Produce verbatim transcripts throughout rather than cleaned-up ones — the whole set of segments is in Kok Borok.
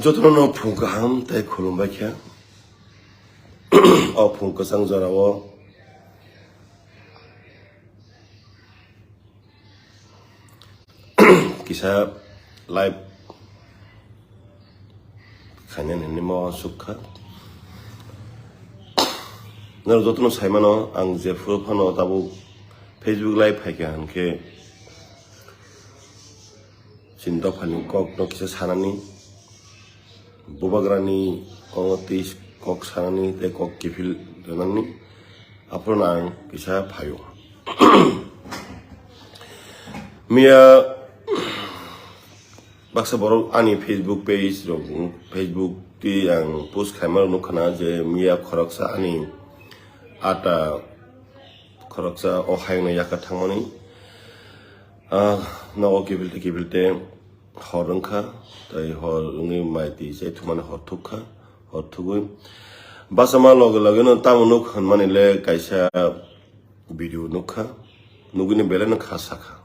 Jotono no phung kaham tei khulumbai kha. O phung kwchang jorao kisa live khainani hinwi ma uansuk kha. Norok jotono saimano, ang jephuru phano tabuk Facebook live phaikha hinkhe chini dophani kokno kisa sanani, bubagrani kokno twi kok sanani tei kok kiphil rwnani, aphuru ang kisa phaio. Miya baksa borok ani Facebook page rok, Facebook twi ang post khaima rok nukha na je miya khoroksa ani ata khoroksa o hayungni yaka thangmani, ah, nogo kibilte kibilte hor wngkha, tei hor wngwi mai twi se thumani hor thukha, hor thugwi bachama loge loge no tamo nuk hwnmani le kaisa video nukha, nugwini belai no kha sakha.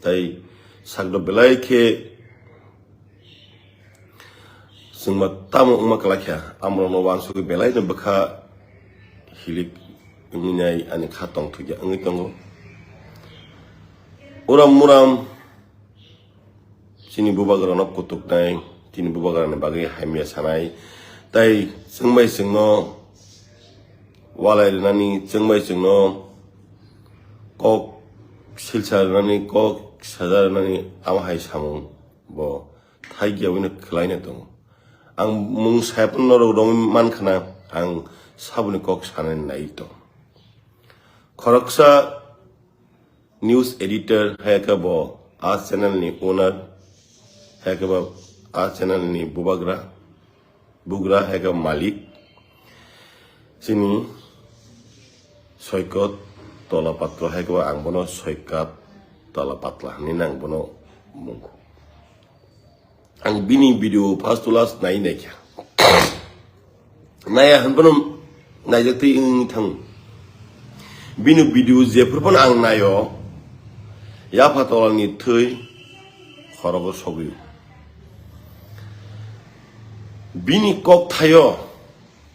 Tai sakno belai khe chwngma tamo wngma kwlai kha, amrokno uansugwi belai no bwkha hilik wngwi nai ani kha tongthokya wngwi tongo. Uram muram chini bubagrano kutuknai, chini bubagrani bagwi hamya sanai, tai chwngbai chwngno walai rwnani, chwngbai chwngno kok silsa rwnani, kok saja rwnani, amo hai samung bo thaikia wino khwlaina tongo. Ang mung saya phano norok romwi mankha na, ang saboni kok sanani nai tong. Khoroksa news editor hai khe bo a channel ni owner, hai khe bo a channel ni bubagra, bugra hai khe malik. Chini Soikot Tola Patro hai khe bo ang bono Soikat Tola Patla hinwi nang bono mung. Ang bini video first to last nai nai kha. Naya hwn bono naijak twi wng thang. Bini video jephuru phano ang naio, yapha tolani thwi khorogo sogwi. Bini kok thaio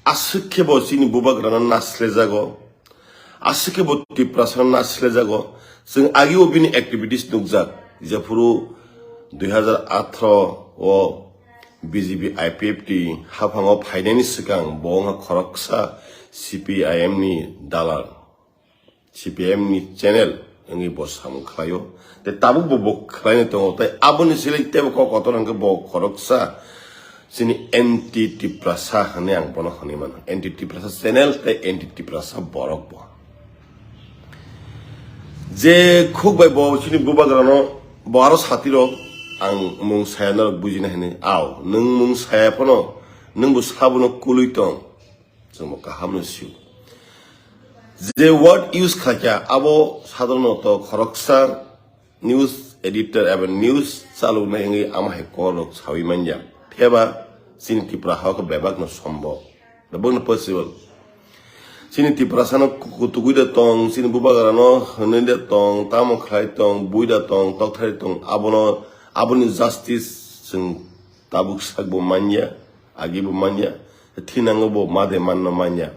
aswk khe bo chini bubagrano naslejago. Aswk khe bo Tiprasano naslejago. Chwng agio bini activities nukjak. Jephuru dui hazar atharo o B J P I P F T haphango phainani swkang bo wngkha khoroksa C P I M ni dalal, C P I M ni channel wngwi bo samung khlaio. Tei tabuk bo bo khlaina tongo. Tei aboni seleng teibo kok kotor hwnkhe bo khoroksa chini anti Tiprasa hwnwi ang bono hwnwi mano. Anti Tiprasa channel tei anti Tiprasa borok bo. Je khuk bai bo chini bubagrano bo aro satirok ang mung saya norok bujina hwnwi. Aw, nwng mung saya phano nwng bo sabono kulwi tong. Chwng bo kaham no sio. Je word use khlaikha abo sadharonoto khoroksa news editor eba news chaloknai wngwi ama hai kok rok sawi manya. Phiyaba chini Tripura ha o khe bebak no sombo, bebak no possible. Chini Tiprasa no ku-, kutugwi de tong, chini bubagra no hwnwi de tong, tamo khlai tong, bui da tong, tokthai tong, abono, aboni justice chwng tabuk sak bo manya, agi bo manya, thinango bo ma de manno manya.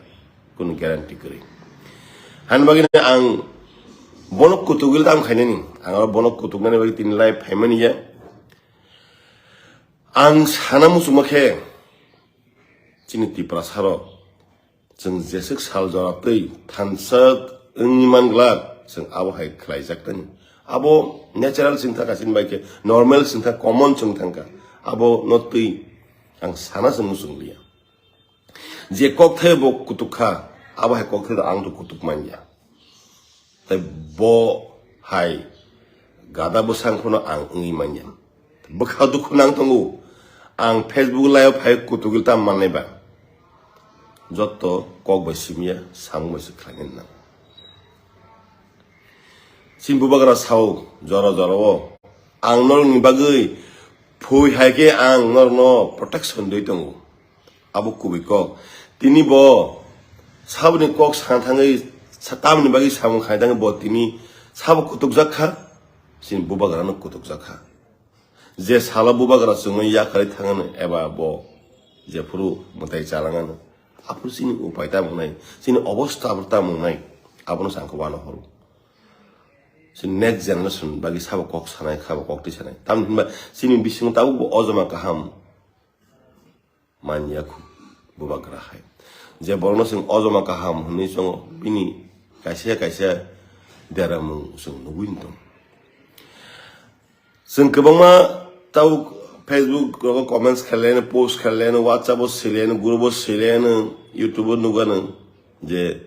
Kunu guarantee kwrwi. Hani bagwi ang bono kutugwi tamo khainani, ang aro bono kutuknani bagwi tini live phaimani ya. Ang sana muchungma khe chini Tiprasa rok chwng jeswk sal jora twi thansa wngwi man glak, chwng abo hai khlaijak tani. Abo natural chwng thangkha chini bai khe, normal chwng thang, common chwng thangkha. Abo no twi ang sana se muchung liya. Je kok thaio bo kutuk kha, abo hai kok thaio ang to kutuk manya. Tei bo hai gada bwsang phano ang wngwi manya. Bwkha dukhu nang tongo. Ang Facebook live phai kutugwi tam mannai ba. Jotto kok bai simiya, samung bai se khlainani nang. Chini bubagra sao jora jora o. Ang norokni bagwi phui hai khe ang norokno protection dui tongo. Abo kubui kok. Tini bo saboni kok sana thangwi sa-, tamoni bagwi samung khai thangwi bo tini sabo kutukjak kha, chini bubagrano kutukjak kha. Je salo bubagra chwngno yakarwi thangano eba bo jephuru mwtai chalangano, aphuru chini upai tamo wngnai, chini obostha aphuru tamo wngnai, abono chwng khe uanw horo. Chini next generation bagwi sabo kok sanai, sabo kok twi sanai. Tamni hwnba chini bisingo tabukbo ojoma kaham manya khu bubagra hai. Je borokno chwng ojoma kaham hwnwi chongo, bini kaisa kaisa deramung chwng nugwi tong. Chwng kwbangma tabuk Facebook rogo comments khaileno, post khaileno, WhatsApp o swilaino, group o swilaino, YouTube o nugano je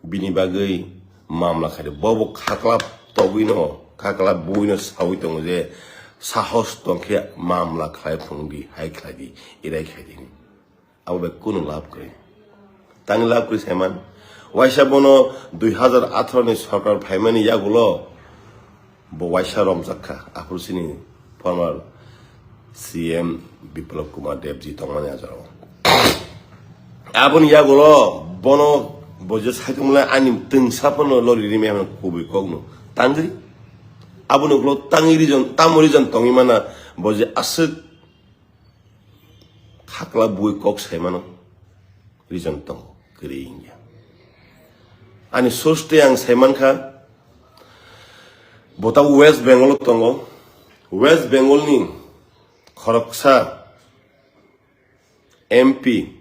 bini bagwi mamla khaidi. Bobo khakla togwino, khakla buino sawi tongo je sahos tongkhe mamla khlai phungdi, hai khlaidi, irai khlaidi. Abo bai kunu lab kwrwi. Tangwi lab kwrwi saiman. Waisa bono dui hazar atharo ni sorkar phaimani yagulo bo waisa romjak kha. Aphuru chini former C M Biplab Kumar Debji tongmani ajaro. Aboni yagulo bono bo je saitung mwnai ani twngsa phano lori rimai hwnwi kubui kokno tangri. Aboni ulo tangwi reason, tamo reason tongwi mana bo je aswk khakla bui kok saimano reason tongo, kwrwi wngya. Ani source tei ang saimankha, bo tabuk West Bengal o tongo. West Bengal ni khoroksa M P,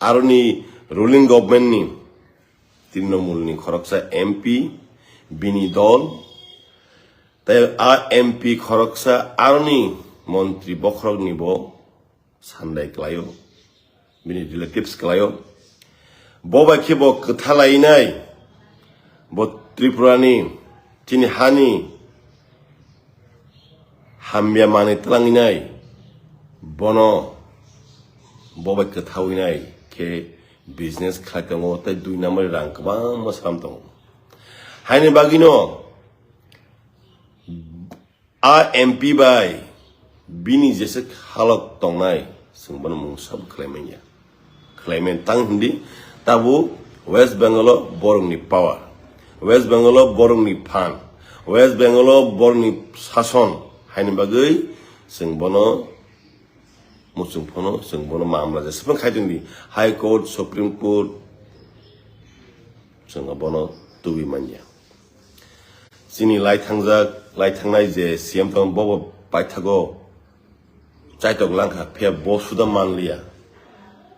aroni ruling government ni Trinamool ni khoroksa M P, bini dol, tei a M P khoroksa aroni montri bokhorok ni bo sandai kwlaio, bini relatives kwlaio. Bo bai khe bo kwtha lainai, bo Tripura ni, chini hani hamya manwi twlanginai, bono bo bai kwtha winai khe business khlai tongo, tei dui number rang kwbangma slam tongo. Haini bagwino a M P bai bini jesa halok tongnai, chwng bono mung sabo khlai manya. Khlai manya tang hindi, tabuk West Bengal o borokni power, West Bengal o borokni phan, West Bengal o borokni sason haini bagwi chwng bono muchung phano, chwng bono mamla jesa phano khai tongdi, High Court, Supreme Court, chwng bono tubui manya. Chini lai thangjak, lai thangnai je C M tong bobo paithago chaitok langkha, phiya bo suda manliya.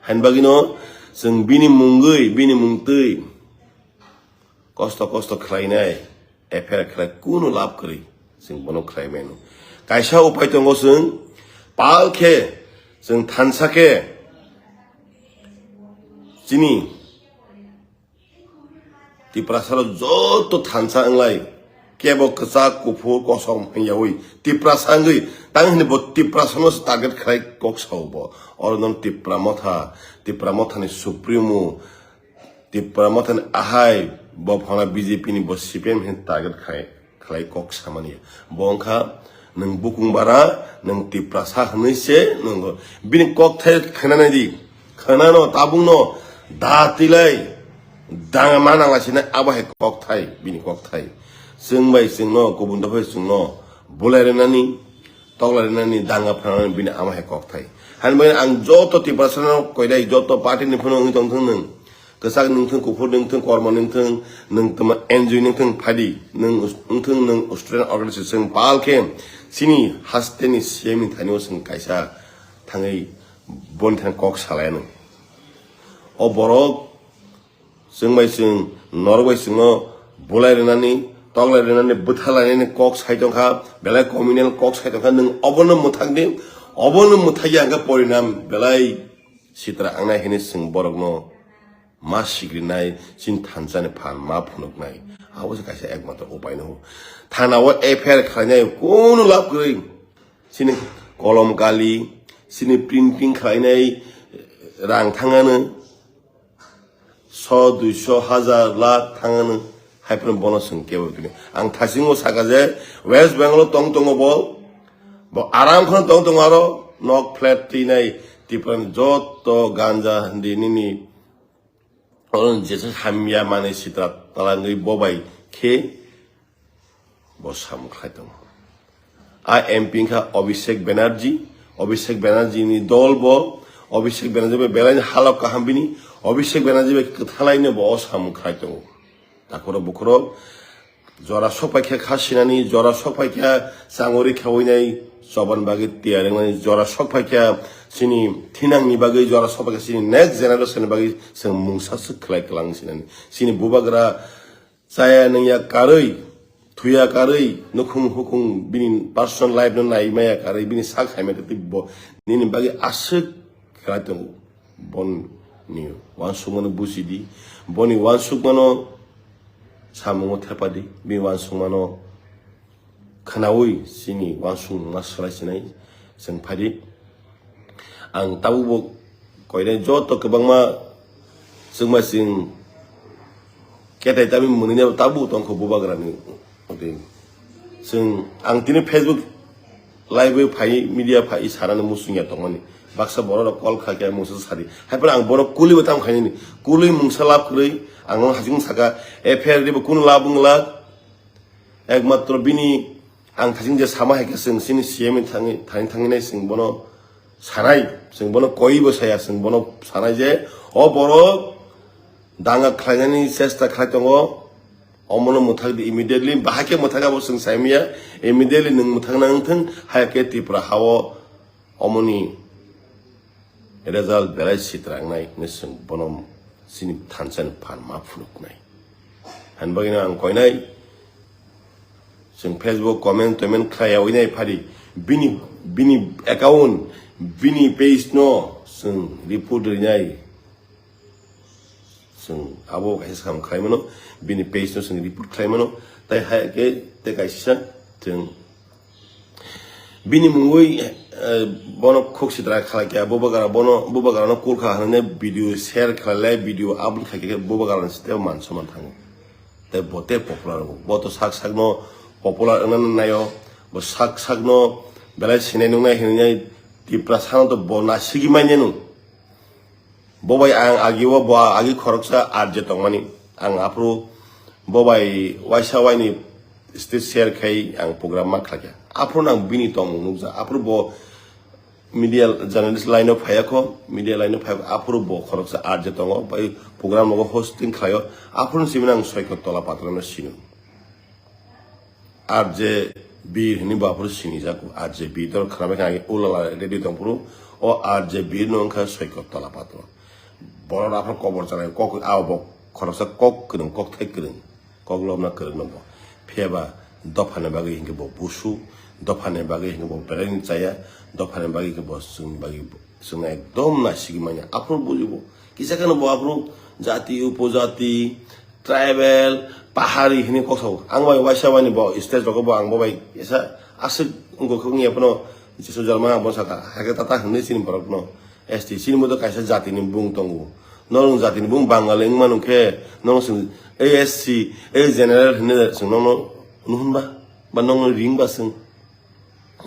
Hain bagwino chwng bini mungwi, bini mungtwi kosto kosto khlainai, F I R khlai kunu lab kwrwi, chwng bono khlai mano. Kaisa upai tongo chwng, pal khe, chwng thansa khe, chini Tiprasa rok joto thansa wnglai, kebo kwchak, kuphur, kosom hwnyawi Tiprasa wngwi tang hwnwi bo Tiprasa no se target khlai kok sao bo. Oro non Tipra Motha, Tipra Motha ni Supremo, Tipra Motha ni ahai bo phana B J P ni bo C P M hin target khlai khlai kok samani. Bo wngkha nwng bukung bara, nwng Tiprasa hwnwi se nwng bini kok thai khwnanai di. Khwnano tabukno da tilai danga manang lai sinai abo hai kok thai bini kok thai. Chwng bai chwngno kubun dophai chwngno bulai rwnani, toklai rwnani, danga phanani bini amo hai kok thai. Hani bagwi ang joto Tiprasa no koidai joto party ni phano wngwi tongthung nwng. Kwchak nungthung, kuphur nungthung, kormo nungthung, nung tama N G O nungthung, phadi nung, nungthung, nung student organization pal khe chini haste ni C M ni thani o chwng kaisa thangwi boni thani kok salai nung. O borok chwng bai chwng, norok bai chwngno bulai rwnani, toklai rwnani, bwtha lainani kok sai tongkha, belai communal kok sai tongkha, nung obono mwthak di, obono mwthak ya hwnkhe porinam belai sitra wngnai hwnwi chwng borokno ma sikrinai, chini thansa ni phan ma phunuknai. Abo se kaisa ekmatro upai no. Thana o F I R khlainai kunu lab kwrwi. Chini kolom kali, chini printing khlainai rang thangano. So, duiso, hajar, lakh thangano. Hai phano bono chwng kebo tini. Ang thasingo saka je West Bengal o tong tongo bo. Bo aram khano tong tongo aro. Nok flat twi nai Tripura ni joto ganja handi nini Oro jesa hamya manwi sitra talangwi bo bai khe bo samung khlai tongo. A M P wngkha Abhishek Banerjee. Abhishek Banerjee ni dol bo, Abhishek Banerjee bai belai ni halok kaham bini, Abhishek Banerjee bai kwthalai no bo o samung khlai tongo. Takhorok bukhorok jora sok paikha kha sinani, jora sok paikha changori khawi nai choban bagwi tiyar wngnai, jora sok paikha chini thinang ni bagwi, jora sok paikha chini next generation ni bagwi chwng mungsa swk khlai kwlang sinani. Chini bubagra chaya nungya karwi, thuya karwi, nukhung hukhung bini personal life no nai maya karwi, bini sak hai maya twi bo nini bagwi aswk khlai tongo. Boni wansukmano buji di, boni wansukmano samungo thepa di, bini wansukmano khwnaui chini wansukma swlai sinai chwng phai di. Ang tabukbo koinai joto kwbangma chwngma chwng ketai tamni mwnwino tabuk tongkho bubagrani. Chwng ang tini Facebook live bai phai, media phai sanani muchungya tongmani. Baksa borok rok call kha khe mungsa sadi. Haiphano ang borok kuli bo tam khainani. Kuli mungsa lab kwrwi ang no haching saka F I R ribo kunu lab wngla. Ekmatro bini ang thaching je sama hai khe chwng chini C M ni thangwi, thani thangwi nai chwng bono sanai, chwng bono koi bo saya, chwng bono sanai je o borok danga khlainani chesta khlai tongo. Omono mwthak di immediately, bahai khe mwthak abo chwng sai manya, immediately nwng mwthak nang thung, hai khe Tripura hao omoni result belai sitra wngnai hinwi chwng bono chini thansa ni phan ma phunuknai. Hani bagwino ang koinai chwng Facebook comment toment khlai yawi nai phadi bini, bini account, bini page no chwng report rinai. Chwng abo kaisa sam khlai mano, bini page no chwng report khlai mano, tai hai khe tei kaisa chwng bini mungwi, eh, bono khuk sitra khlai khe bubagra bono, bubagra no kul kha hwnwi video share khlai lai, video upload khai khe bubagra ni site man soman thango. Tei bo tei popular wngo, bo to sak sak no popular wngna naio, bo sak sak no belai sinai nungnai hinwi Tiprasa no to bo na sigi manya nung. Bo bai ang agi o, bo agi khoroksa R J tongmani. Ang aphuru bo bai waisa waini stage share khai ang program ma khlakya. Aphuru nang bini tongmung nukja. Aphuru bo media journalist line o phaiya kho, media line o phaiya kho. Aphuru bo khoroksa R J tongo, bai program nogo hosting khlaio. Aphuru simi nang Soikot Tola Patrano sino. R J Bir hini bo aphuru sinijago. R J Bir doro khwnamai kha agi ulala radio tongphuru. O R J Bir no wngkha Soikot Tola Patro. Borok aphuru kobor chanai kok, a bo khoroksa kok kwrwng, kok thai kwrwng, kok lobna kwrwng no bo. Phiya ba dophani bagwi hinkhe bo busu, dophani bagwi hinkhe bo belai ni chaya, dophani bagwi hinkhe bo chwng bagwi bo. Chwng ekdom naisigi manya. Aphuru bujibo. Kisa kheno bo aphuru jati, upojati, tribal, pahari hinwi kok sao. Ang bai waisa waini bo stage rogo bo ang bo bai kisa aswk wngkha wngya phano Jisu jorma ang bo saka. Hakhe tata hinwi chini borok no. S T chini bo to kaisa jati ni bung tongo. Norok jati ni bung Bangali wngmano khe norok chwng A S C, A general hinwi chwng nono nuhun ba? Ba nono ring ba chwng?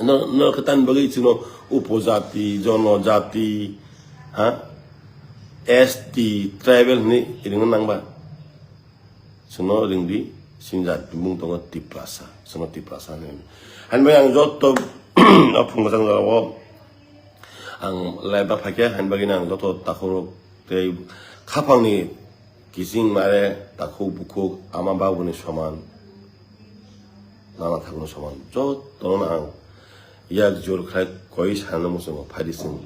No, no, khe tani bagwi chwngno upojati, jonojati, ha? S T, tribal hinwi ringna nangba? Chwngno ringdi, chini jati bumung tongo Tiprasa, chwngno Tiprasa hinwi. Hani bagwi ang joto o phung kwchang jorao ang live ba phaikha, hani bagwi ang joto takhuk tei khaphangni kiching mare takhuk bukhuk ama babuni soman. Nana thangno soman jotono ang yak jor khlai koi sana muchungo phaidi chwng.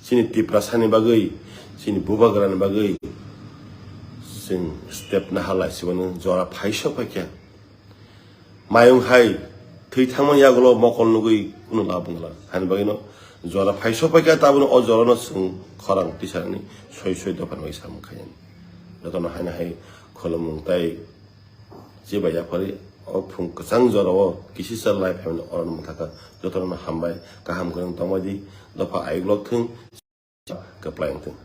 Chini Tiprasani bagwi, chini bubagrani bagwi chwng step naha lai sibano jora phaiso phaikha. Mayung hai thwi thangma yagulo mokol nugwi kunu lab wngla. Hani bagwino jora phaiso phaikha tabukno o jorano chwng khorang tisani soi soi dophani bagwi samung khaiyani. Jotono haino hai khulumung tai Chibai yaphari o phung kwchang jorao kisisa live phaimani oro mwthakha jotono hambai kaham kwrwng tongmadi dopha ayuk lok thung kwplai wng thung.